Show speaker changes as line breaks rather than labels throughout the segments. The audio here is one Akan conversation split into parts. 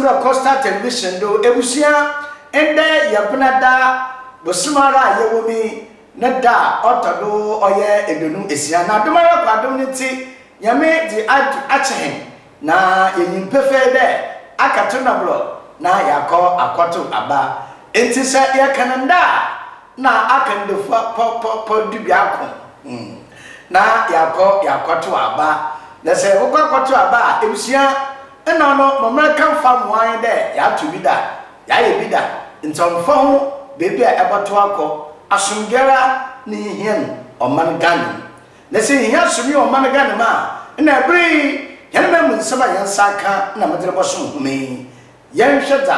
dza Coastal Television do. Ebusua, ndɛ yɛ Benada bosoom ara a yɛwɔ mu yi ne da a ɔtɔ do ɔyɛ 26 na adom ara kwa adom no ntsi Nyame dze akyɛ hɛn na yenyim pefee dɛ akɛto nɔblɔ na yɛakɔ akɔtow aba. Ntsi sɛ yɛka no ndɛ a nna aka ndafua pɔpɔpɔ dubiako na yɛakɔ yɛakɔtow aba. Na sɛ yɛbɔkɔ akɔtow aba a, ebusua, nna ɔno ma mbra ka mfa mboa hɛn dɛ yɛatow bi da, yɛayɛ bi da, ntsi ɔmmfa ho beebi a ebɔtow akɔ, asomdwee ara na ihia no ɔman Ghana mu. Na sɛ ihia asomdwee wɔ ɔman Ghana mu a, nna ber yi hɛn man mu nsɛm a hɛn nsa akã na medze robɔsom hom yi, yɛnhwɛ dza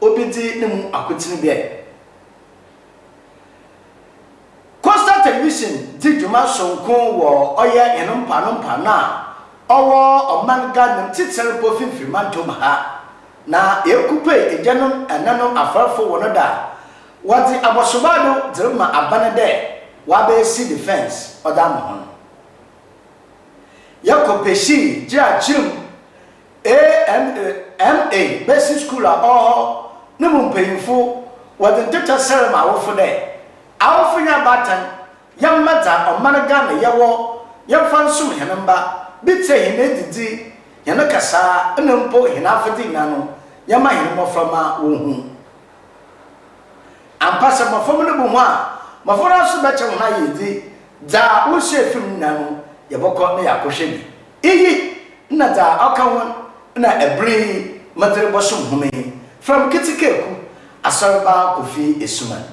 obedzi no mu akotsen bɛn. Coastal Television dzi dwuma soronko wɔ ɔyɛ hɛn mpoano mpoano a ɔwɔ ɔman Ghana mu tsitsir mpo finimfin mantɔw mu ha. Na yekupue egyanom ɛnanom afarfo hɔn da a wɔdze abɔsobaa do dze rema aban dɛ wɔabɛyɛ defence ɔdze ama hɔn. Yɛkɔ Peshii Gyirakyirm AMA MA Basic School a ɔwɔ hɔ no mu mpanyimfo wɔdze ntetɛ serɛ ma awofo dɛ, Awofo nye abaatan, yɛmma dza ɔman Ghana yɛwɔ yɛmfa nsom hɛn mba, bi tse hɛn edzidzi, hɛn kasaa na mpo hɛn afadze nyina no, yɛmma hɛn mboframba wonhu. Ampa sɛ mboframba no bohu a, mbofra no so bɛkyerɛ hɔn ayɛdzi, dza wosua fi mu nyina no yɛbɔkɔ na yɛakɔhwɛ bi. Iyi na dza ɔka ho na ber yi medze robɔsom hom yi, From Ketsekeku, Asɔrba Kofi Esuman.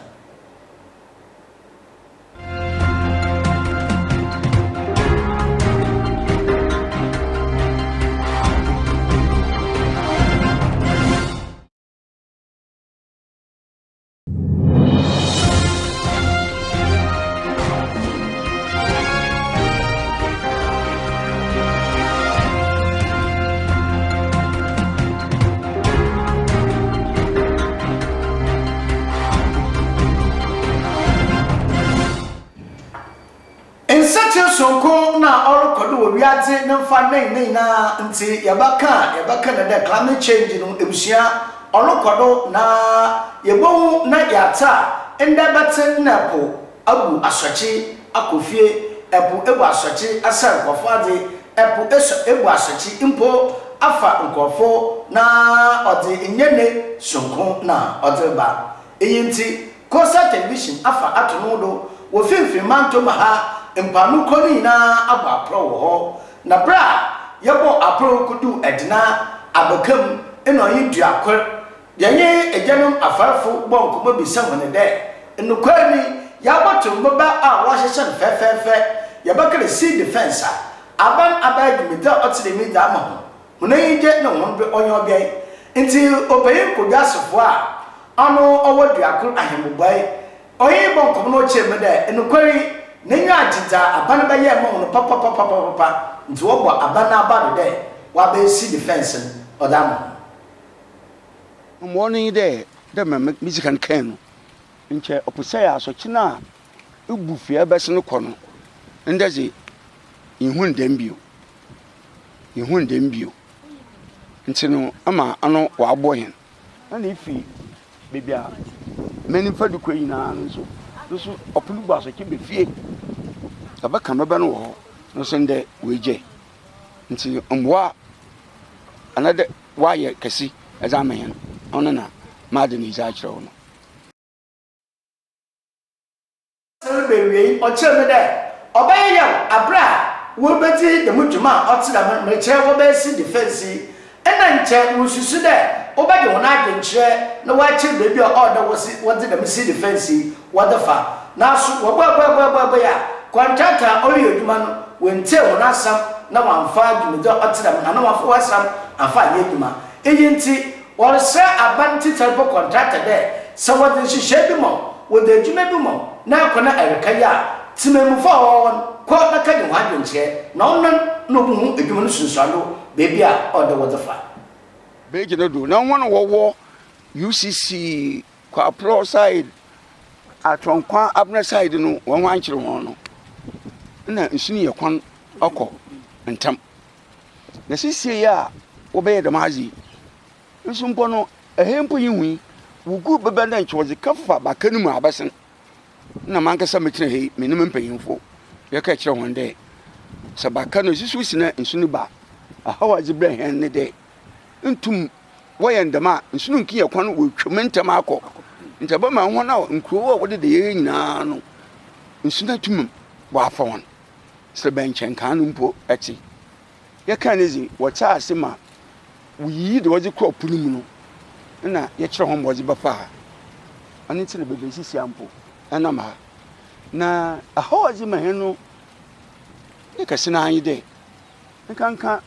Nsakyer soronko na ɔrokɔ do wɔ wiadze ne mfa ne ne nyina ntsi yɛbɛka a yɛbɛka no dɛ climate change no ebusua ɔrokɔ do na yebohu na yɛatse a ndɛ bɛtse nna po abu asɔkye akɔ fie, po ebu asɔkye asɛɛ nkorɔfo adze, po esɔ ebu asɔkye mpo afa nkorɔfo na ɔdze nyɛne soronko na ɔdze reba. Iyi ntsi, Coastal Television afa ato no do wɔ finimfin mantɔw mu ha, mpoano kurow no nyina abɔ aprɔw wɔ hɔ. Na ber a yɛbɔɔ aprɔw koduu Edina abaka mu nna ɔnye dua kor, yɛnye egyanom afarfo bɔɔ nkɔmbɔ bisa hɔn dɛ, Nokwar ni, yɛabɔto mboba a wɔahyehyɛ no fɛfɛɛfɛ, yɛbɛka dɛ sea defence a, aban abae dwumadzi a ɔtse dɛm yi dze ama hɔn, Hɔn enyigye na hɔn ber ɔnye ɔbɛn. Ntsi ɔpanyin Kodwo a ɔno ɔwɔ Duakor Ahemboboae, ɔnye bɔ nkɔmbɔ na ɔkyerɛ mu dɛ, nokwar yi, n'enyiwa agye dza aban bɛyɛɛ ma hɔn papapapapapa, ntsi wɔbɔ aban n'aba do dɛ ɔabesi defence no ɔdze ama hɔn.
Mboa no nye dɛ, dɛ mbrɛ midzi kan kãe no, nkyɛ ɔpɛ sɛ asɔkye no a ibu fi ebɛsen kɔ no, ndɛ dze innhu no dɛm bio. Innhu no dɛm bio. Ntsi no ama ano ɔaboa hɛn. Nna ifi beebi a m'enyimfa do kɔ nyina no so, no so ɔpon bu asɔkye ba fie. Yɛbɛka mbɛbɛ no wɔ hɔ, no so ndɛ oegyae. Ntsi mboa anaadɛ ɔayɛ kɛse dze ama hɛn, ɔno na m'adze no edzi akyerɛ wo no.
Asɛm no ba ewiei, ɔkyerɛɛ me dɛ ɔbɛyɛ yaw aber a woribedzi dɛm dwuma a ɔtse dɛm no, merekyerɛ wɔbɛsi defence yi, nna nkyɛ worususu dɛ wobɛgye hɔn adwenkyerɛ na wɔakyerɛ beebi a ɔwɔ dɛ wɔsi wɔdze dɛm sea defence yi wɔdze fa. Naaso wɔbuabuabuabuabuae a, kɔntrata a ɔreyɛ edwuma no oenntsie hɔn asɛm na ɔammfa dwumadzi a ɔtse dɛm no anaa ɔammfa hɔn asɛm ammfa annyɛ edwuma. Iyi ntsi, wɔreserɛ aban tsitsir mpo kɔntrata dɛ sɛ wɔdze nhyehyɛɛ bi ma wo, wɔdze edwuma bi ma wo na ekɔ na erekɛyɛ a, tsemamufo a wɔwɔ hɔ no, kɔ na kɛgye hɔn adwenkyerɛ na ɔno na obohu edwuma no sunsuando beebi a ɔwɔ dɛ wɔdze fa.
Bridge no do na hɔn a wɔwɔ UCC Kwaprɔw side, Atrɔnkwa Abena side no hɔn ho annkyer hɔn no, nna nsu no yɛ kwan kɔ ntsɛm. Na sesei a wɔbɛyɛ dɛm adze yi, Nso mpo no, ɛhe mpo yi hui, woguu bɛbɛ dɛ nkyɛ wɔdze kɛfa baka no mu abɛsen. Nna mankasa metsena ha yi, menye me mpanyimfo yɛkaa kyerɛɛ hɔn dɛ, sɛ baka no esusu si na nsu no ba a, haw a edze brɛ hɛn nye dɛ, nntum wɔyɛ no dɛm a, nsu no nnkenya kwan oetwa mu ntsɛm akɔ. Ntsi ɔbɛma hɔn a nkurow a wɔdeda yie nyina no, nsu no etum wɔafa hɔn. Sɛ bɛnkyɛnkaa no mpo tse. Yɛkaa no dze, wɔtse ase ma woyiyi dza wɔdze kɔɔ po no mu no, nna yɛkyerɛ hɔn ma wɔdze bɛfa ha. Ɔno ntsi na beebi a yesisi ha mpo, nam ha. Na haw a ɔdze ma hɛn no ne kɛse no ara nye dɛ, nkanka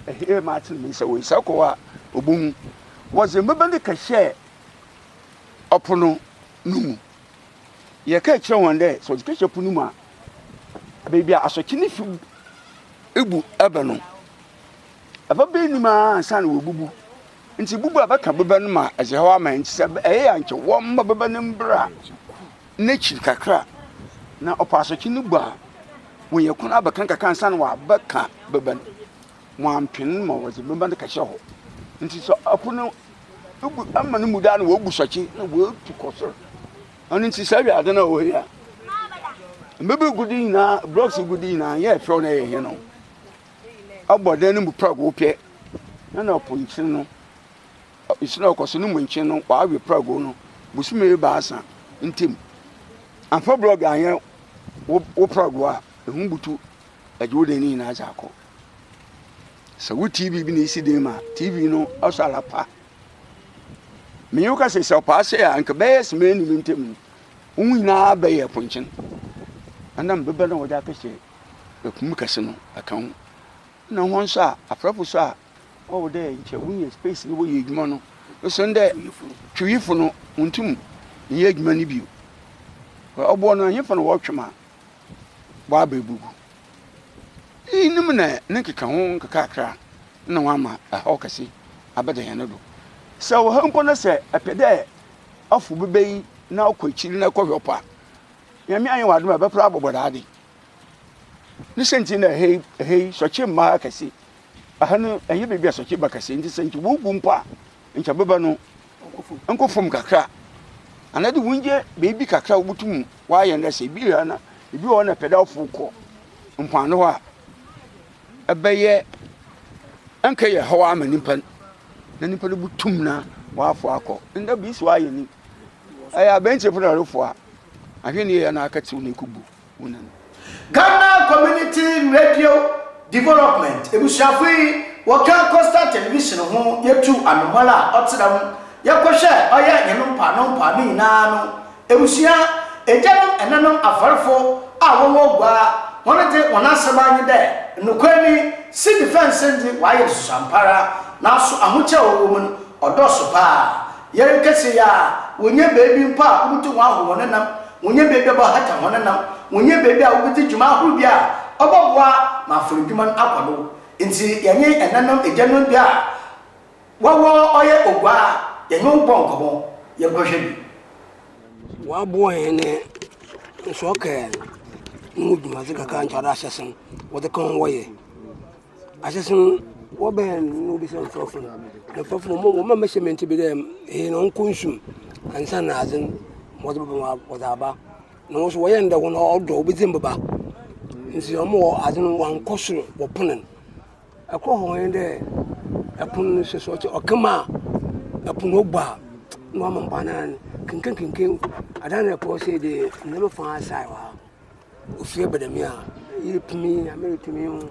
hɛn matsen me nsa wɔ yi, sɛ ɔkɔ hɔ a obohu. Wɔdze mbɛbɛ no kɛhyɛɛ ɔpo no no mu. Yɛkaa kyerɛɛ hɔn dɛ sɛ wɔdze kɛhyɛ po no mu a, beebi a asɔkye no fi bu ba no, ɛbɛba enyim ara ansaana woebubu. Ntsi bubu a bɛka bɛba no ma ɛdze haw ama hɛn. Ntsi sɛ ɛyɛ a nkyɛ wɔmma bɛba no mbra n'ekyir kakra na ɔpo asɔkye no bu a, wonya kwan abɛka kakra ansaana wɔabɛka bɛba no. Wɔammpen ma wɔdze bɛba no kɛhyɛ hɔ. Ntsi sɛ ɔpo no bu ama no mu do a na woebu sɔkye na woetu kɔ sor. Ɔno ntsi sɛ ehwɛ adze no a ɔwɔ ha yi a, mbɛbɛ gu do nyinaa, blocks gu do nyinaa nnyɛ fɛw na ɛyɛ hɛn o. Ɔbɔ dan no mu prɛgow pɛ na na ɔpo nkyen no, nsu no a ɔkɔ so no mu nkyen no ɔawe prɛgow no bosoom ebiasa ntamu. Ammfa blɔɔg annyɛ wo wo prɛgow a, ehum butu ɛgye wo dan no nyinaa dze akɔ. Sɛ wo TV bi na esi dan mu a, TV no ɔsɔ ara pa. Menye wo kasa yi, sɛ ɔpaa sɛ a, anka bɛyɛ sema enum ntam no, wo ho nyinaa bɛyɛ pɔnkyen. Ɛnam bɛbɛ na wɔde akɛhyɛ ɛpo mu kɛse no ɛka ho. Na hɔn nso a, afrɛfo so a, ɔwɔ dɛ nkyɛ wonya space na wɔyɛ adwuma no, nso ndɛ twiyifo no wonntum nnyɛ adwuma no bio. Ɔboɔ no, ɛhefa na wɔtwe ma wɔaba ebugu? Iyinom na ne nkekaho nkakrakra na wɔama haw kɛse abɛda hɛn do. Sɛ ɔwɔ ha mpo na sɛ epɛ dɛ ɔfow bi bɛyi na ɔkɔ ekyir na ekɔhwɛ ɔpo a, Nyame annyɛ w'adom a ebɛpra abɔbɔ daadze. Ne siantsir na ha yi, ha yi sɔkye mma ha kɛse. Ha no nnyɛ beebi a sɔkye ba kɛse ntsi sɛ nkyɛ wogu mpo a, nkyɛ bɛba no nkɔ famu kakra anaadɛ wongye beebi kakra a wobotum wɔayɛ no dɛ sɛ bi ha na bi wɔ hɔ na epɛ dɛ ɔfow kɔ mpoano hɔ a, ɛbɛyɛ ɛnkɛyɛ haw ama nyimpa no, na nyimpa no botum na ɔafow akɔ. Ndɛ bi so ayɛ ni, ɛyɛ aberantsɛ na ɔrofow a, ahwɛ ne yie na akɛtsew na ekobu wo nan.
Ghana Community Radio Development ebusuafo yi wɔka Coastal Television ho yetu anomal a ɔtse dɛm yɛkɔhwɛ ɔyɛ hɛn mpaano mpaano nyinaa no Ebusua, egyanom, ɛnanom, afarfo a wɔwɔ gua, hɔn dze hɔn asɛm ara nye dɛ, Nokwar ni, Sydney fɛnse dze wɔayɛ no susuampaara, naaso ahokyɛ a ɔwɔ mu no, ɔdɔɔ so paa. Yɛrekɛse yi ara, wonnya beebi mpo a wobotum wɔahow hɔn nam, wonnya beebi a wɔbɛhata hɔn nam, wonnya beebi a wobedzi dwuma ahorow bi a ɔbɔboa ma afɔrdwuma no akɔ do. Ntsi yɛnye ɛnanom, egyanom bi a Wɔwɔ ɔyɛ ogua a yɛnye wo bɔ nkɔmbɔ, yɛnkɔhwɛ bi.
Wɔaboa hɛn dɛ nsɔkɛɛ no ho dwumadzi kakra nkyɛ ɔdze ahyɛse no wɔdze ka ho wɔyɛ. Ahyɛse no wɔbɛn no na wobisa mfrɔfo no, na mfrɔfo no wɔma measurement bi dɛ eyi no ɔnkɔ nsu mu ansaana adze no wɔdze bɛba wɔdze aba. Na hɔn so wɔyɛ no dɛ hɔn ɔdɔ obedzi mbeba ntsi wɔwɔ adze no wɔannkɔ sor wɔpon no. Ɛkɔ hɔ nye dɛ ɛpon no so sɛ ɔtse ɔkam a, ɛpon no bɔ a na wɔama mboa no ano kenkenkenken. Adan na ɛkɔ sɛ de nneɛma fa aside wɔ ha. Ofie ba dɛm yi a yɛretumi Nyame retumi ho.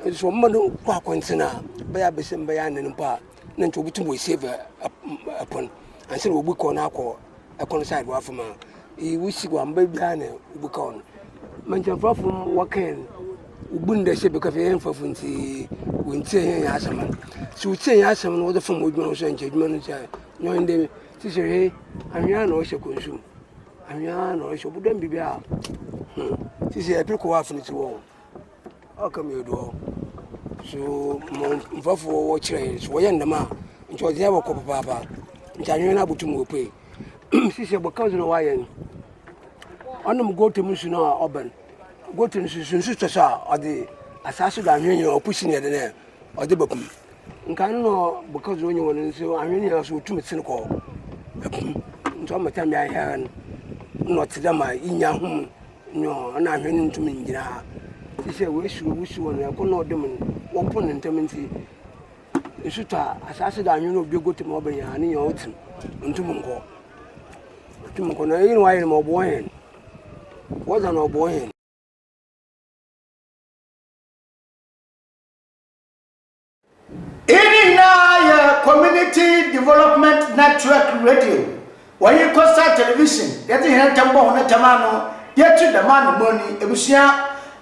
Nso wɔma no kɔ akɔntene a bɛyɛ abɛsɛm bɛyɛ anan mpo a na nkyɛ obotum oesave ɛpon ansa na obi kɔ no akɔ ɛkwan side wɔ afam a eyi wosi wɔ amba biara na obi ka no mankyɛnfrafo wɔkɛn obu no dɛ sɛ bɛka fɛ yɛn mfafo nti wɔntie yɛn yɛn asɛm no sɛ wotie yɛn asɛm no wɔde fam adwuma no so nkyɛ adwuma no sɛ nyɛ ndɛ te sɛ hwɛ anwea na ɔhyɛ kɔnsu anwea na ɔhyɛ ɔbɛdɔm biribi a hmm te sɛ ɛpere kɔ wɔ afene ti wɔ Ɔka mi odu hɔ. So mo mfɛfo wɔ kyerɛ yɛn so wɔyɛ ndɛm a nkyɛ ɔdze yɛn bɔkɔ papaapa. Nkyɛ anwea no abotum oepue. Sisi bɔka dze na wɔayɛ no. Ɔnam gutter mu nsu no a ɔba no, gutter no so nsu tɔ so a ɔdze asaase do anwea nyinaa ɔpusi no yɛ dɛn ɔdze ba po mu. Nka no na bɔka dze onye hɔn nso anhwɛ ne nyinaa so otum tsen kɔ ɛpo mu. Ntsi ɔma tam bi ahɛn no nna ɔtse dɛ ma inya ahom no nna anhwɛ no nntum nngyina ha. Ntsi sɛ woesi wusi wɔ no ɛkɔ na ɔdɔ mu no wɔpon no ntsɛm ntsi nsu tɔ a asaase do anhwɛ no obi gotum ɔba nyinaa ne nyinaa otsim onntum nnkɔ. Onntum nnkɔ na iyi na wɔayɛ no ma ɔboa hɛn. Wɔdze na ɔboa hɛn.
Iyi ne nyinaa yɛ Community Development Network Radio, wɔnye Coastal Television yɛdze hɛn ntam bɔ hɔn ntam ano yetu dɛm anamɔn yi. Ebusua,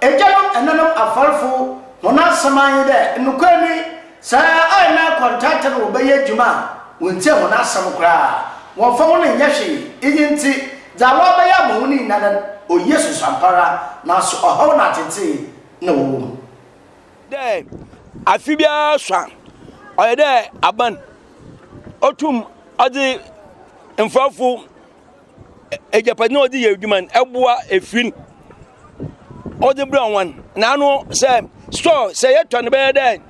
egyanom, ɛnanom, afarfo hɔn asɛm ara nye dɛ, nokwar ni, sɛ ayɛ na kɔntrata no wɔbɛyɛ edwuma a, wonntsie hɔn asɛm koraa, wɔmmfa hɔn nnyɛ hwee, iyi ntsi, dza wɔabɛyɛ ama hɔn nyinara no, oye susuampara, naaso ɔhaw na atsetsee na wɔwɔ mu.
Dɛ afe biara so a, ɔyɛ dɛ aban otum ɔdze mfrafo egyapadze na ɔdze yɛ edwuma no boa efir no ɔdze brɛ hɔn. Na ano sɛ store sɛ yɛtɔ no bɛyɛ dɛ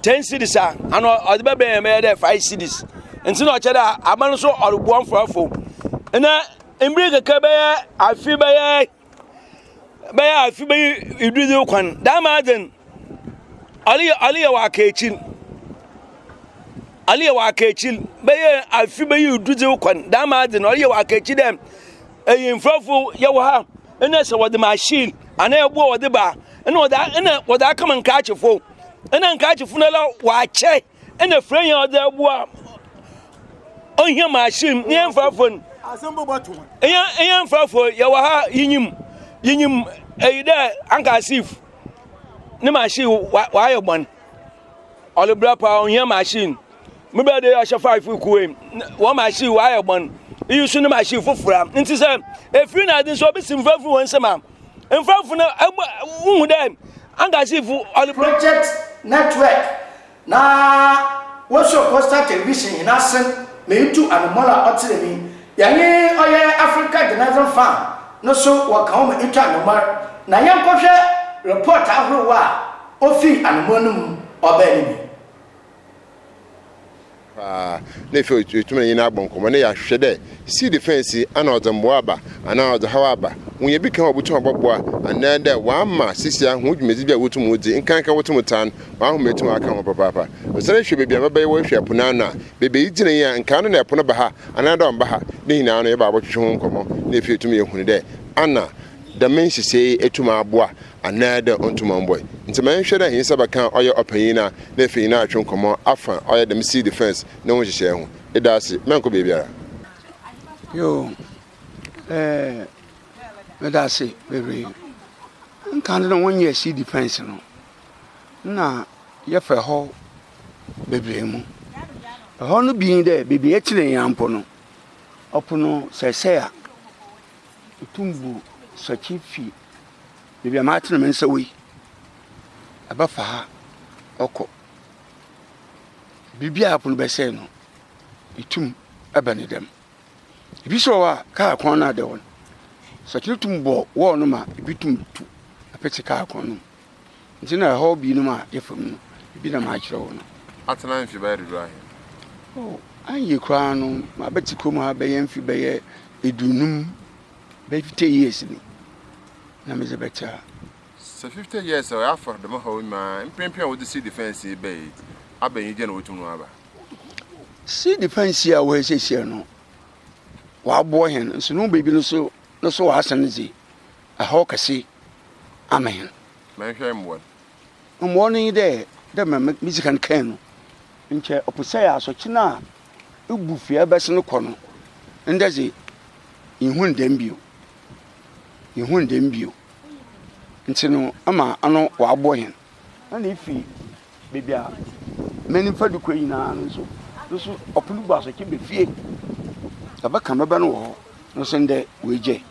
ten cedis a, ano ɔdze bɛbrɛ hɛn bɛyɛ dɛ five cedis. Ntsi na ɔkyerɛ dɛ aban no so ɔroboa mfrafo. Na mber kakra bɛyɛ afe bɛyɛ bɛyɛ afe bɛyɛ idu dze kwan dɛm adze no ɔreyɛ ɔreyɛ wɔ aka ekyir ɔreyɛ wɔ aka ekyir bɛyɛ afe bɛyɛ idu dze kwan dɛm adze no ɔreyɛ wɔ aka ekyir dɛ ɛyɛ mfrafo yɛwɔ ha ɛna sɛ wɔde machine anaa ɛboɔ wɔde ba ɛna wɔde ɛna wɔde akama nkakyefo ɛna nkakyefo no la wɔakyɛ. Ɛna fira yɛn ɔdze aboa ohia machine ne yɛn mfrafo no ɛyɛ ɛyɛ mfrafo yɛwɔ ha yinyim yinyim ɛyi dɛ anka asif ne machine wayɛ bɔn ɔrebra paa ohia machine me bɛ de ɔhyɛ five kuo wɔn machine wayɛ bɔn iyi nso ne machine foforɔ nti sɛ efiri na adi nso obi si mfrafo wɔn nsam a mfrafo no ɛbɔ wohu dɛ anka asif ɔrebra.
Project Network Na wɔsɔ Coastal Television hɛn asen ma yetu anamɔn a ɔtse dɛm yi. Yɛnye ɔyɛ Africa Journalism Fund no so wɔkã ho ma etu anamɔn. Na yɛnkɔhwɛ report ahorow a ofii anamɔn no mu ɔbae no bi.
Paa, na afei oetum nye no abɔ nkɔmbɔ na yɛahwɛ dɛ seed defence yi ana ɔdze mboa aba anaa ɔdze haw aba. Wonya bi ka ho a obotum abɔboa anaa dɛ wɔama sesei hɔn dwumadzi bi a wotum wodzi, nkanka wotum taa no, hɔn ahom etum aka ho papaapa. Osian ehwɛ beebi a mebɛyɛ wɔ ehwɛ po n'ano a, beebi a igyina yi a, nka ano na po no ba ha anaa dɛ ɔmmba ha, ne nyina no yɛba abɔtwetwe ho nkɔmbɔ na afei etum yehu dɛ ana dɛm nhyehyɛɛ yi etum aboa anaa dɛ onntum ɔmmboe. Ntsi ma yɛnhwɛ dɛ hɛn nsa bɛkã ɔyɛ ɔpanyin no a, na afei hɛn atwe nkɔmbɔ afa ɔyɛ dɛm sea defence no ho nhyehyɛɛ ho. Eda ase. Mɛnnkɔ beebiara.
Yoo, eh, meda ase bebree. Nkan no wɔnyɛɛ sea defence no, nna yɛfa hɔ bebree mu. Ɛhɔ no bi nye dɛ beebi a yɛtsenaa yi ara mpo no, ɔpo no sɛesɛe a, otum bu sɔkye fi beebi a matene me nsa wɔ yi, ɛbɛfa ha ɔkɔ. Biribi a ɛpo no bɛsɛe no, etum ba ne dɛm. Ebi nso wɔ hɔ a, kaa kwan no a ɛda hɔ no, sɔkye no tum bɔ wɔɔl no ma ebi tum tu apete kaa kwan no mu. Nti na ɛhaw binom a yɛfa mu no, ebi na makyerɛ wo no.
Atena mfe bɛyɛ dodoɔ ahe?
Oh, anyɛ koraa no, mabɛte kurom ha bɛyɛ mfe bɛyɛ eduonum, bɛyɛ 50 years ni na medze bɛte ha.
Sɛ 50 years a ɔyɛ afa dɛm haw yi mu a, mprempren a wɔdze sea defence yi bae yi, aba enyigye na wotum no aba?
Sea defence yi a ɔwɔ ha sesei no, ɔaboa hɛn, nso no beebi no so no so ɔasan dze haw kɛse ama hɛn.
Ma yɛnhwɛ mboa
no. Mboa no nye dɛ, dɛ mbrɛ midzi kan kãe no, nkyɛ ɔpɛ sɛ asɔkye no a ibu fi abɛsen kɔ no, ndɛ dze innhu no dɛm bio. Innhu no dɛm bio. Ntsi no ama ano ɔaboa hɛn. Nna ifi beebi a m'enyimfa do kɔ nyina no so, no so ɔpon no bu asɔkye ba fie. Yɛbɛka mbɛba no wɔ hɔ, no so ndɛ oegyae.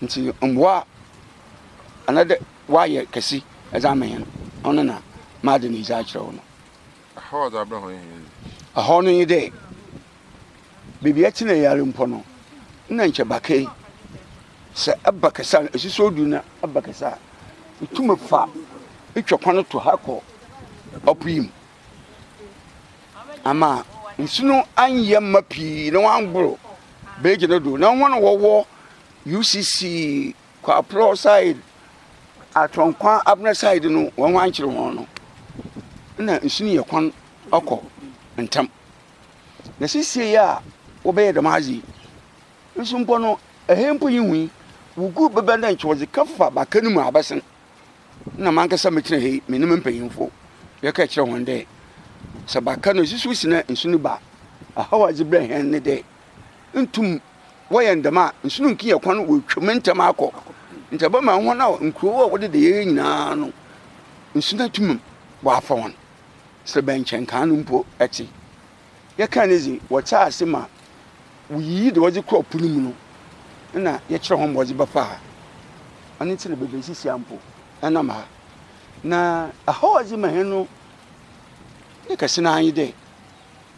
Ntsi mboa anaadɛ ɔayɛ kɛse dze ama hɛn, ɔno na m'adze no edzi akyerɛ wo no.
Haw a ɔdze abrɛ hɔn nye hɛn dze.
Haw no nye dɛ, beebi a etsena yi ara mpo no, nna nkyɛ baka yi, sɛ ɛba kɛse a, esusu odu na ɛba kɛse a, itum fa etwa kwan to ha kɔ ɔpo yi mu. Ama nsu no annyɛ mma pii na wɔammbor bridge no do na hɔn a wɔwɔ UCC, Kwaprɔw side, Atrɔnkwa Abena side no hɔn ho annkyer hɔn no, nna nsu no yɛ kwan kɔ ntsɛm. Na sesei a wɔbɛyɛ dɛm adze yi, nso mpo no, hɛn mpo innhu yi, woguu bɛbɛ dɛ nkyɛ wɔdze kɛfa baka no mu abɛsen. Nna mankasa metsena ha yi, menye me mpanyimfo yɛkaa kyerɛɛ hɔn dɛ, sɛ baka no osusu si na nsu no ba a, haw a ɔdze brɛ hɛn nye dɛ, nntum wɔyɛ no dɛm a, nsu no nnkenya kwan oetwa mu ntsɛm akɔ. Ntsi ɔbɛma hɔn a nkurow a wɔdeda yie nyina no, nsu no etum ɔafa hɔn. Sɛ bɛnkyɛnkaa no mpo tse. Yɛkaa no dze, wɔtse ase ma woyiyi dza wɔdze kɔɔ po no mu no, nna yɛkyerɛ hɔn ma wɔdze bɛfa ha. Ɔno ntsi na beebi a yesisi ha mpo, nam ha. Na haw a ɔdze ma hɛn no ne kɛse no ara nye dɛ,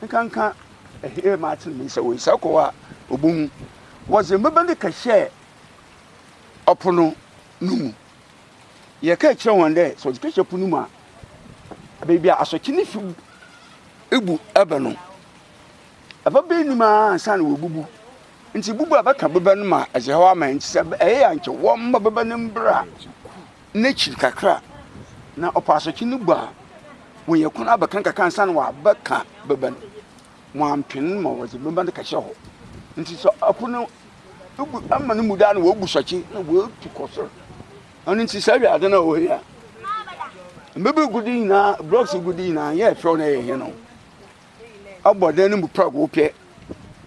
nkanka hɛn matsen me nsa wɔ yi, sɛ ɔkɔ hɔ a obohu. Wɔdze mbɛbɛ no kɛhyɛɛ ɔpo no no mu. Yɛkaa kyerɛɛ hɔn dɛ sɛ wɔdze kɛhyɛ po no mu a, beebi a asɔkye no fi bu ba no, ɛbɛba enyim ara ansaana woebubu. Ntsi bubu a bɛka bɛba no ma ɛdze haw ama hɛn. Ntsi sɛ ɛyɛ a nkyɛ wɔmma bɛba no mbra n'ekyir kakra na ɔpɔ asɔkye no bu a, wonya kwan abɛka kakra ansaana wɔabɛka bɛba no. Wɔammpen ma wɔdze bɛba no kɛhyɛ hɔ. Ntsi sɛ ɔpo no bu ama no mu do a na woebu sɔkye na woetu kɔ sor. Ɔno ntsi sɛ ehwɛ adze no a ɔwɔ ha yi a, mbɛbɛ gu do nyinaa, blocks gu do nyinaa nnyɛ fɛw na ɛyɛ hɛn o. Ɔbɔ dan no mu prɛgow pɛ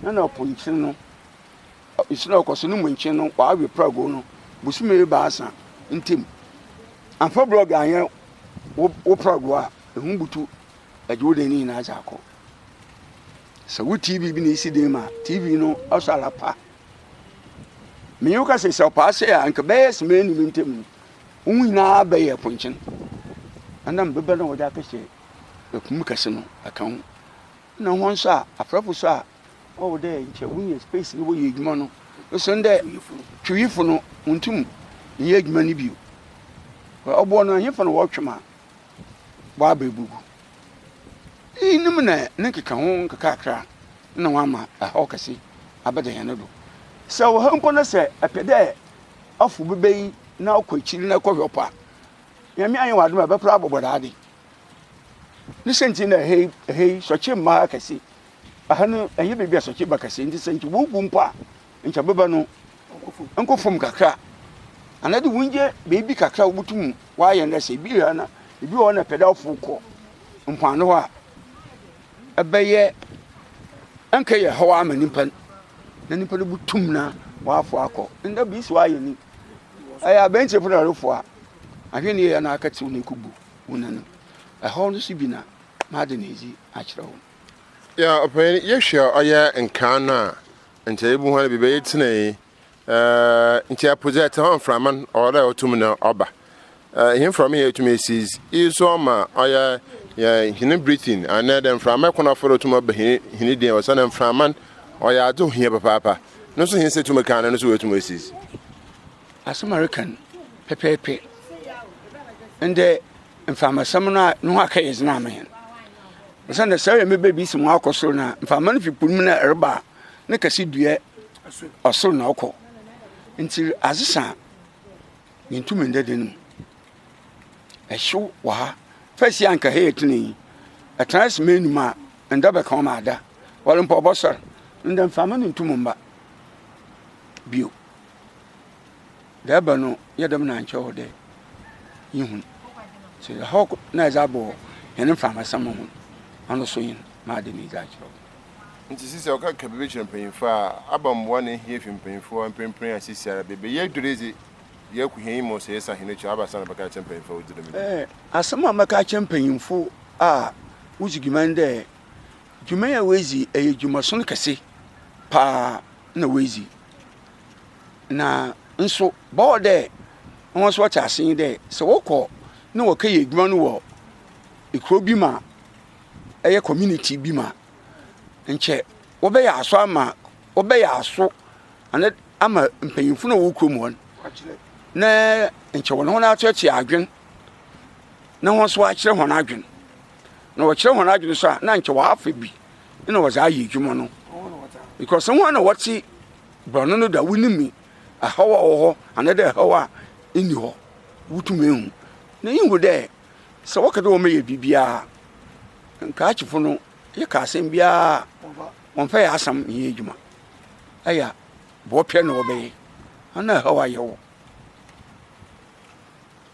na na ɔpo nkyen no, nsu no a ɔkɔ so no mu nkyen no ɔawe prɛgow no bosoom ebiasa ntamu. Ammfa blɔɔg annyɛ wo wo prɛgow a, ehum butu ɛgye wo dan no nyinaa dze akɔ. Sɛ wo TV bi na esi dan mu a, TV no ɔsɔ ara pa. Menye wo kasa yi, sɛ ɔpaa sɛ a, anka bɛyɛ sema enum ntam no, wo ho nyinaa bɛyɛ pɔnkyen. Ɛnam bɛbɛ na wɔde akɛhyɛ ɛpo mu kɛse no ɛka ho. Na hɔn nso a, afrɛfo so a, ɔwɔ dɛ nkyɛ wonya space na wɔyɛ edwuma no, osiandɛ twiyifo no wonntum nnyɛ edwuma no bio. Ɔboɔ no, ɛhefa na wɔtwe ma wɔaba ebugu? Iyinom na ne nkekaho nkakrakra na wɔama haw kɛse abɛda hɛn do. Sɛ ɔwɔ ha mpo na sɛ epɛ dɛ ɔfow bɛba yi na ɔkɔ ekyir na ekɔhwɛ ɔpo a, Nyame annyɛ w'adom a ebɛpra abɔbɔ daadze. Ne siantsir na ha yi, ha yi sɔkye mma ha kɛse. Ha no nnyɛ beebi a sɔkye ba kɛse ntsi sɛ nkyɛ wogu mpo a, nkyɛ bɛba no nkɔ famu kakra. Anaadɛ wongya beebi kakra a wobotum wɔayɛ no dɛ sɛ bi ha na bi wɔ hɔ na epɛ dɛ ɔfow kɔ mpoano hɔ a, ɛbɛyɛ ɛnkɛyɛ haw ama nyimpa no, na nyimpa no botum na ɔafow akɔ. Ndɛ biribi si ɔayɛ ni, ɔyɛ aberantsɛ na ɔrofow a, ahwɛ ne yie na akɛtsew na ekobu wo nan mu. Ɛhaw no so bi na m'adze na edzi akyerɛ wo.
Yeah, ɔpanyin, yɛhwɛ ɔyɛ nkaa no a, nkyɛ yebu hɔn beebi a yɛtsena yi, eh, nkyɛ ɛpo dze ɛtse hɔ mframa no ɔwɔ dɛ ɔtum na ɔba. Eh, hɛn mframa yɛ tum esi iyi so ɔma ɔyɛ yɛ hɛn breathing anaa dɛ mframa kwan ɔfa do tum ɔba hɛn hɛn dan osiandɛ mframa no ɔyɛ adze ohia papaapa. No so hɛn nsa tum ka no no so oetum esi.
Asɛm a ereka no pɛpɛɛpɛ. Ndɛ mframasɛm no a no ho akɛyɛ dzen ama hɛn. Osiandɛ sɛ ɔyɛ me beebi si mu akɔ sor no a, mframa no fi po no mu na ɛreba a, ne kɛse dua ɔsor na ɔkɔ. Ntsi adze sa a, yenntum nnda dan mu. Ɛhyew wɔ ha. First yi a anka ha yɛ tena yi, ɛtena ase ma enum a, nda bɛka wo ma ada. Wɔre mpo ɔbɔsɔr. Ndɛ mframa no nntum mmba bio. Dza ɛba no yɛ dɛm na ankyɛ ɔwɔ dɛ yehu. Ntsi haw na edze abɔ hɛn mframasɛm ho no, ɔno so nye no, m'ade na edze akyerɛ wo.
Ntsi sisi a wɔka ka biribi kyerɛ mpanyimfo a, aba mboa na ehia fi mpanyimfo hɔ mprempren a sisiara beebi a yeedur yi dze, yɛkɔ hɛn enyim o, sɛ yɛsan hɛn ekyir o, aba ansa na bɛka akyerɛ mpanyimfo a wodzi dɛm dwuma yi.
Asɛm a mɛka akyerɛ mpanyimfo a wodzi dwuma nye dɛ, dwuma yi a woedzi yi, ɔyɛ dwumason kɛse paa na woedzi. Na nso bɔwɔ dɛ hɔn so wɔtse ase nye dɛ, sɛ wɔkɔ na wɔkɛyɛ edwuma no wɔ ekurow bi mu a, ɛyɛ community bi mu a, nkyɛ wɔbɛyɛ aso ama wɔbɛyɛ aso ana ama mpanyimfo no a wɔwɔ kurom hɔ no na nkyɛ wɔne hɔn atoatoa adwen na hɔn nso wɔakyerɛ hɔn adwen. Na wɔkyerɛ hɔn adwen so a, nna nkyɛ wɔafa bi na wɔdze ayɛ edwuma no. Because hɔn na wɔtse borɔno no do a wonyim haw a ɔwɔ hɔ anaadɛ haw a nnyi hɔ. Wotum ehu. Na ihu dɛ sɛ wɔka dɛ wɔmmɛyɛ biribi a, nkraakyefo no yɛka asɛm biara a, wɔmmfa yɛ asɛm nnyɛ edwuma. Ɛyɛ a, bɔɔpɛ na wɔbɛyɛ. Ana haw a yɛwɔ.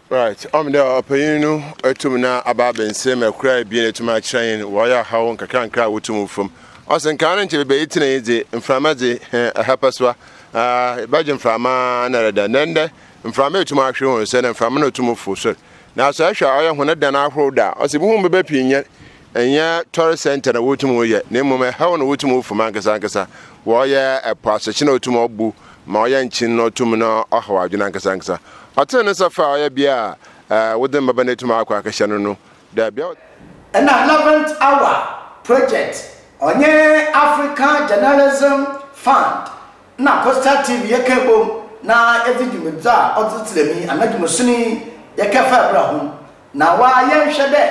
Right, ɔmo dɛ ɔpanyin no etum na aba abɛnsɛm akura ebien etum akyerɛ hɛn wɔyɛ ahaw nkakrankra a wotum fam. Ɔse nkaa no nkyɛ beebi a yɛtsena yi dze mframa dze hɛn ɛha pɛsoa ah ebɛgye mframa na dada na ndɛ mframa etum ahwer hɔn sɛ na mframa no tum fow sor. Naaso ehwɛ a ɔyɛ hɔn dan ahorow do a ɔse ibohu mbɛbɛ pii nnyɛ Nnyɛ tourist centre na wotum yɛ, na mbom ɛhaw na wotum fom ankasa ankasa. Wɔyɛ ɛpo asɔkye na otum ɔbu ma ɔyɛ nkyen na ɔtum na ɔhaw adwen ankasa ankasa. Ɔtsen ne nsa faa ɔyɛ bea a wodze mbaba no etum akɔ akɛhyɛ no no dɛ bea.
Nna Eleventh Hour Project, ɔnye Africa Journalism Fund na Coastal TV yɛkɛɛ bɔ mu na yɛdze dwumadzi a ɔdze tserɛmi anaa dwumason yi yɛkɛfaa bra hom Na woara yɛnhwɛ dɛ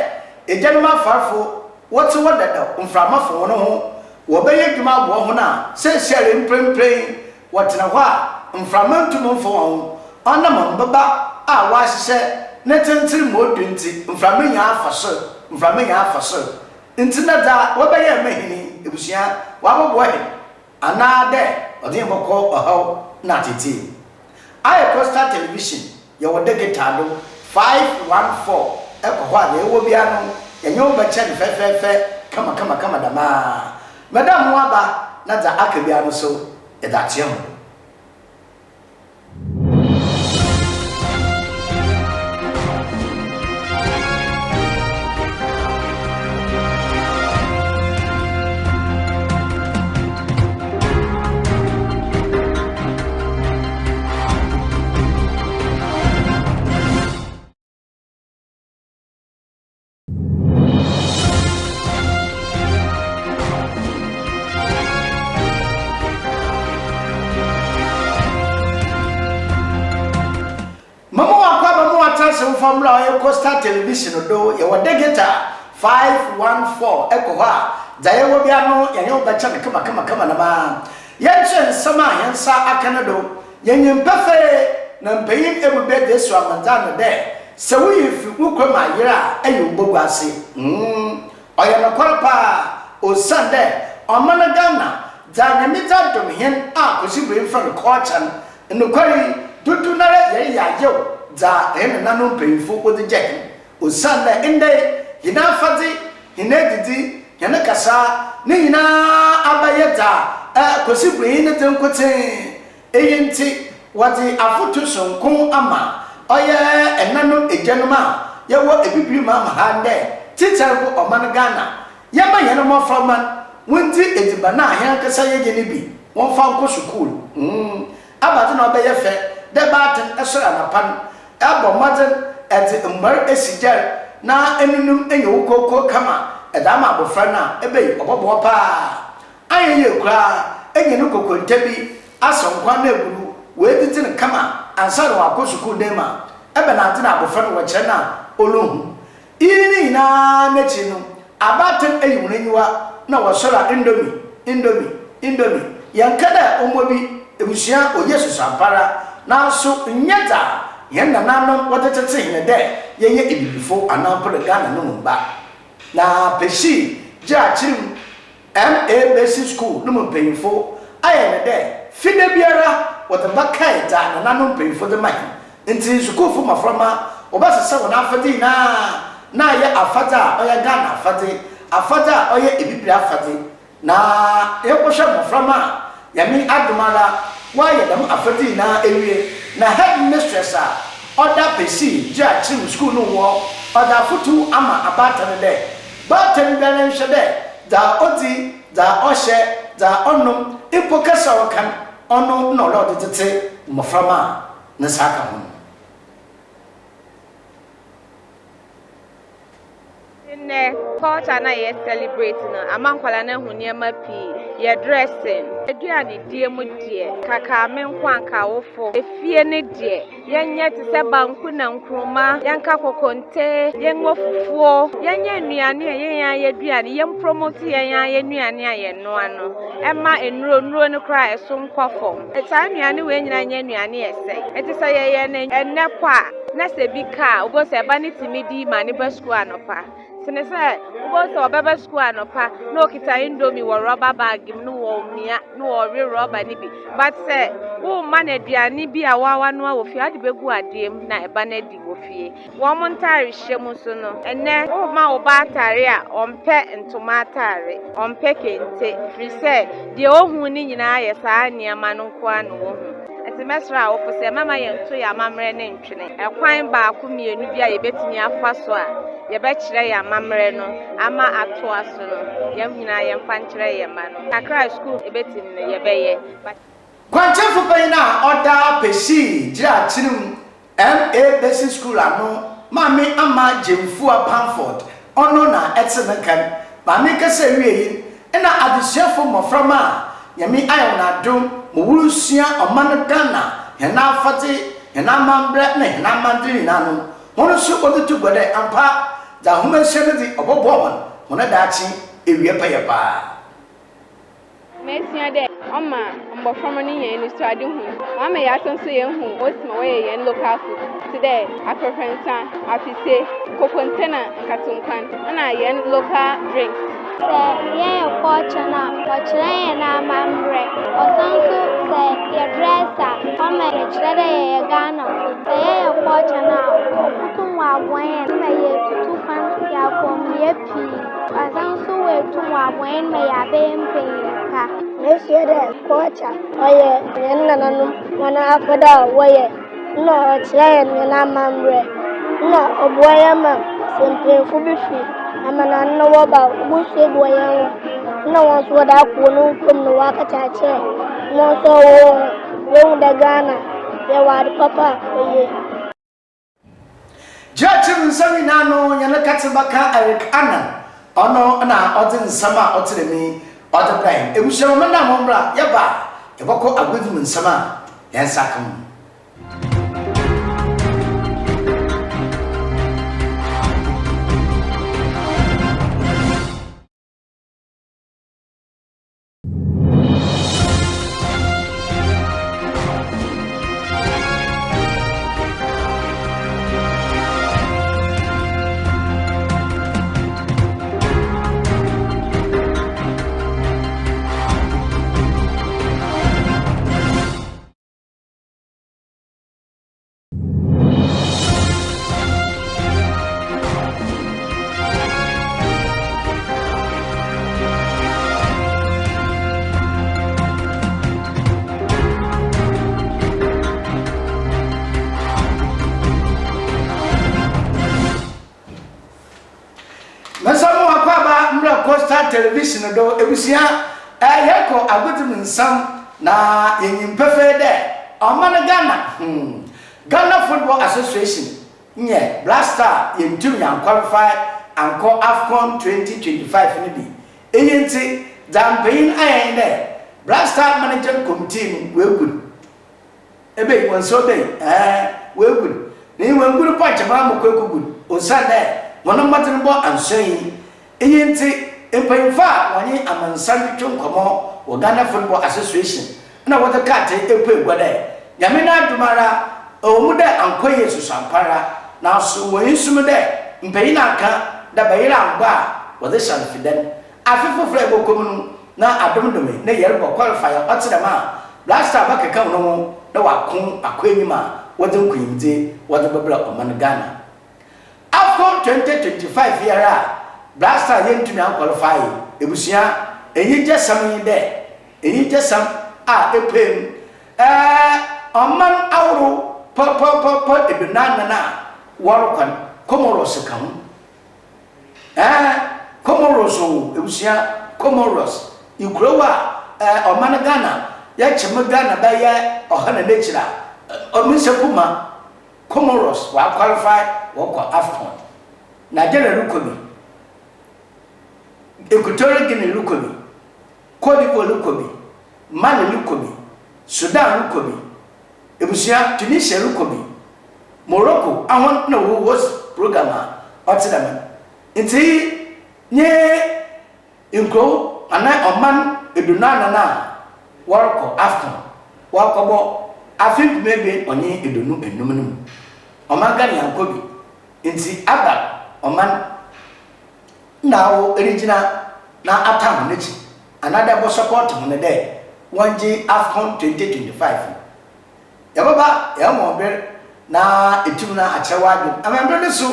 egyanom afarfo wɔtse hɔ dadaw, mframa fa hɔn ho, wɔbɛyɛ edwuma aboa hɔn a seseiara mprempren wɔtsena hɔ a mframa nntum mmfa hɔn ho, ɔnam mbeba a wɔahyehyɛ ne tsentsen ma odu ntsi, mframa nyinaa fa sor, mframa nyinaa fa sor. Ntsi na dza wɔbɛyɛ ama hɛn yi, ebusua, wɔabɔboa hɛn, anaadɛ ɔdze hɛn bɔkɔ ɔhaw na atseetsee mu. Ayɛ Coastal Television, yɛwɔ digital do, 514, kɔ hɔ a dza ewɔ biara no yɛnye wo bɛkyɛ no fɛfɛɛfɛ kamakamakama dɛmara. Mɛda mo aba na dza aka biara no so yɛdze akyerɛ hɔn. Mama wakɔ aba ma watra ase mfa mmra ɔyɛ Coastal Television do yɛwɔ digital 514 ɛkɔ hɔ a dza yɛwɔ bia no yɛnye wo bɛkyɛ no kama kama kama dɛm ara. Yɛnkyerɛ nsɛm a hɛn nsa aka no do. Yenyim pefee na mpanyin ebu bɛ dze esu amandze ano dɛ, Sɛ wo yer fi wo kurom ayer a, eyew wo bogu ase. Mm, ɔyɛ nokwar paa, osiandɛ ɔman Ghana, dza Nyame dze adom hɛn a Kwesi Breen frɛ no culture no, nokwar yi, dodow noara yɛreyɛ ayew dza hɛn nenanom mpanyimfo wɔdze gyaa hɛn. Osiandɛ ndɛ yi, hɛn afadze, hɛn edzidzi, hɛn kasaa, ne nyina abɛyɛ dza Kwesi Breen ne dze nkotsee. Iyi ntsi, wɔdze afotu soronko ama ɔyɛ ɛnanom egyanom a yɛwɔ Ebibir man mu ha ndɛ, tsitsir mpo ɔman Ghana, yɛmma hɛn mboframba no wondzi edziban a hɛnankasa yɛyɛ no bi, wɔmfa nkɔ skuul. Abadze na ɔbɛyɛ fɛ dɛ baatan soɛr anapa no, Bɔ mbɔdzen dze mboar esi gyar na enunum nye wo kooko kama dze ama abofra no a, ebei ɔbɔboa paa. Annyɛ yie koraa enya no kokonta bi asɔ nkwan no egu do, oedzidzi no kama ansaana ɔakɔ sukuu dan mu a, ebɛn adze na abofra no wɔkyerɛ no a onnhu? Iyi ne nyina n'ekyir no, abaatan eyi hɔn enyiwa na wɔsoɛr a indomie, indomie, indomie. Yɛnnkã dɛ ɔmmɔ bi, ebusua oye susuampara, naaso nnyɛ dza hɛn nanaanom wɔdze tsetsee hɛn dɛ yɛnyɛ Ebibifo anaa mpo dɛ Ghana no mu mba. Na Peshii gyee akyir mu. MA Basic School no mu mpanyimfo ayɛ no dɛ Fida biara wɔdze bɛkae dza nananom mpanyimfo dze ma hɛn. Ntsi sukuufo mboframba wɔbɛsesa hɔn afadze nyina na ayɛ afadze a ɔyɛ Ghana afadze, afadze a ɔyɛ Ebibir afadze. Na yɛnkɔhwɛ mboframba a Nyame adom ara wɔayɛ dɛm afadze nyina ewie na headmistress a ɔda Pesii Gyirakyirm skuul no wɔ ɔdze afotu ama abaatan no dɛ Baatan biara nhwɛ dɛ dza odzi, dza ɔhyɛ, dza ɔnom, mpo kasa a ɔka no, ɔno na ɔwɔ dɛ ɔdze tsetse mboframba a ne nsa aka hɔn no.
Nnɛ culture no a yɛ celebrate no ama nkwadaa no ahu nneɛma pii, yɛ dressing, aduane die mu deɛ, kaka me nko anka awofo, efie ne deɛ, yɛnyɛ te sɛ banku na nkruma, yɛnka kokonte, yɛnwɔ fufuo, yɛnyɛ nnuane a yɛn ara yɛaduane, yɛn promote yɛn ara yɛn nnuane a yɛnoa no, ɛma nnuro nnuro no koraa ɛso nkɔ fam. Saa nnuane wei nyinaa nyɛ nnuane a ɛsɛe. Nti sɛ yɛyɛ no ɛnnɛ kɔ a, na sɛ bi ka a, wobɛhu sɛ ɛba no tumi di ma ne ba sukuu anɔpa. Sene sɛ wobɛhu sɛ ɔbɛba sukuu anɔpa na ɔkita indomie wɔ rɔba bag mu na wɔmia na wɔwe rɔba no bi. But sɛ womma no aduane bi a woanoa wɔ fie a, wode bɛgu adeɛ mu na ɛba no adi wɔ fie. Wɔn ntaarehyɛ mu nso no, ɛnnɛ woma wo ba atare a, ɔmpɛ ntoma atare, ɔmpɛ kente, ɛfiri sɛ deɛ ɔhu no nyinaa yɛ saa nneɛma no nko ara na ɔhu. Nti mɛsrɛ awofo sɛ mɛma yɛnto yɛn amammerɛ no ntwene. Ɛkwan baako mmienu bi a yɛbɛtumi afa so a yɛbɛkyerɛ yɛn amammerɛ no ama atoa so no, yɛn nyinaa yɛmfa nkyerɛ yɛn mma no. Kakra a sukuu bɛtumi no, yɛbɛyɛ. But.
Kwankyerɛfo panyin a ɔda Pesii Gyirakyerem MA Basic School ano, Maame Ama Gyamfua Panford, ɔno na ɛtse ne nka no. Maame kasa wiei yi, nna adzesuafo mboframba a Nyame ayɛ hɔn adom ma worusua ɔman Ghana hɛn afadze, hɛn amambrɛ na hɛn amandze nyina no, hɔn so wɔdze to gua dɛ ampa dza hom esua no dze ɔbɔboa hɔn hɔn daakye ewie pɛyɛ paa.
Mesua dɛ ɔma mboframba no nya enyisoadzehu. Ɔama yɛasan so yehu osi ma wɔyɛ hɛn local food tse dɛ aprɛprɛnsa, afise, kokonte na nkatenkwan na hɛn local drinks.
Sɛ yɛyɛ culture no a, ɔkyerɛ hɛn amambrɛ. Ɔsan so sɛ yɛ dress a, ɔma yɛkyerɛ dɛ yɛyɛ Ghanafo. Sɛ yɛyɛ culture no a, obotum ɔaboa hɛn ma yeetutu kwan yɛakɔ mbea pii. Ɔsan so oetum ɔaboa hɛn ma yɛabɛyɛ mpanyin pa.
Mesua dɛ culture ɔyɛ hɛn nananom hɔn afɔdze a wɔyɛ nna ɔkyerɛ hɛn hɛn amambrɛ nna ɔboa hɛn ma sɛ mpanyimfo bi fi amanane na wɔba a wobosua bi wɔ hɛn hɔ nna hɔn so wɔdze akɔ hɔn kurom na wɔakɛkyɛ akyerɛ hɔn so a wɔwɔ hɔ woehu dɛ Ghana yɛwɔ adze papa a oye.
Kyerɛkyerɛ nsɛm nyinaa no nye no katseba ka Eric Annan, ɔno na ɔdze nsɛm a ɔtse dɛm yi ɔdze brɛ hɛn. Ebusua ma mendan hɔn mbra, yɛba a yɛbɔkɔ agodzi mu nsɛm a hɛn nsa aka mu. Mɛsɛ mo akɔ aba mmerɛ Coastal Television do ebusua yɛkɔ agodzi mu nsɛm na yenyim pefee dɛ ɔman Ghana hmm Ghana Football Association nyɛ Black Star yenntum yɛannqualify annkɔ Afcon 2025 no bi. Iyi ntsi dza mpanyin ayɛ nye dɛ Black Star Management Committee no woegu no. Ebei, hɔn nsa obei, ɛɛ, woegu no. Na iyi woenngu no mpo a nkyɛ mara mokɔ ekogu no osiandɛ hɔn mbɔdzenbɔ annsɔ enyi. Iyi ntsi, mpanyimfo a wɔnye amansan twetwe nkɔmbɔ wɔ Ghana Football Association na wɔdze krataa epue gua dɛ, Nyame n'adom ara, ɔwɔ mu dɛ annkɔ yie susuampaara, naaso hɔn su mu dɛ mpanyin akã dɛ bɛyer ammbɔ a wɔdze hyɛ no fidɛn. Afe fofor a yɛbɔkɔ mu no, na adom dome na yɛrobɔ qualifier a ɔtse dɛm a, Black Star bɛkeka hɔn ho na wɔako akɔ enyim a wɔdze nkunyimdzi wɔdze bɛbrɛ ɔman Ghana. Afcon 2025 yi ara a Black Star yenntum annqualify yi, ebusua, enyigyesɛm nye dɛ, enyigyesɛm a epue mu, ɛɛ, ɔman ahorow pɔpɔpɔpɔ eduanan a wɔrokɔ no, Comoros ka ho. Ɛɛ, Comoros o, ebusua, Comoros, ekurow a, ɛɛ, ɔman Ghana, yɛkyem Ghana bɛyɛ ɔha na n'ekyir a, ɔno nsɛ kuma. Comoros wɔaqualify wɔkɔ Afcon. Nigeria rokɔ bi. Equatorial Guinea rokɔ bi, Cote d'Ivoire rokɔ bi, Mali rokɔ bi, Sudan rokɔ bi, ebusua, Tunisia rokɔ bi, Morocco ahɔn na wɔwɔ host program a ɔtse dɛm no. Ntsi iyi nye nkurow anaa ɔman eduonu-anan a wɔrokɔ AFCON wɔakɔbɔ afe mpem ebien ɔnye eduonu-enum no mu. Ɔman Ghana yɛannkɔ bi, ntsi aber ɔman nna awo erigyina na ataa hɔn ekyir anaadɛ ebɔsɔpɔɔto hɔn dɛ wɔngye AFCON 2025 no. Yɛbɛba yɛbɛma wo ber na etum na akyerɛ w'adwen. Ama mber no so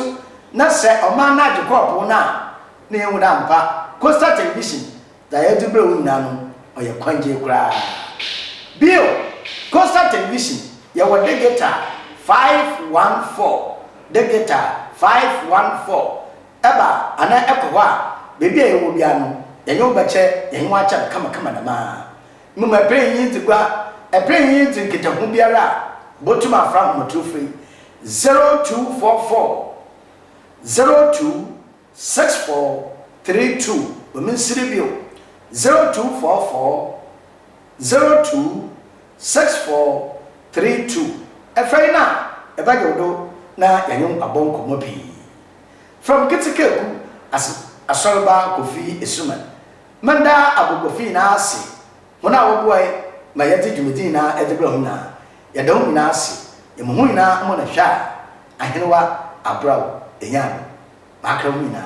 na sɛ ɔman no agye kɔɔpow no a, nna yehu dɛ ampa Coastal Television dza yɛdze brɛ wo nyina no ɔyɛ kwangyee koraa. Bio, Coastal Television yɛwɔ digital 514, digital 514, Ɛba anaa ɛkɔ hɔ a, beebi a yɛwɔ biara no, yɛnye wo bɛkyɛ, yɛnye wo akyɛ no kamakama dɛm ara. Mbom ɛberɛ nye dzi gua, ɛberɛ nye dzi nkitaho biara a, botum afora ahomatorofo yi, 0244 02 6432, ma mensere bio, 0244 02 6432. Ɛfrɛ yi no a, yɛbɛgye wo do na yɛnye wo abɔ nkɔmbɔ pii. From Ketsekeku ase Asɔrba Kofi Esuman. Meda abɔbɔfo nyina ase, hɔn a wɔboae ma yɛdze dwumadzi nyina dze brɛɛ hom nyina. Yɛda hom nyina ase. Yɛma hom nyina mona hwɛ a, Ahenewa Abraw Enyaado. Makra hom nyina.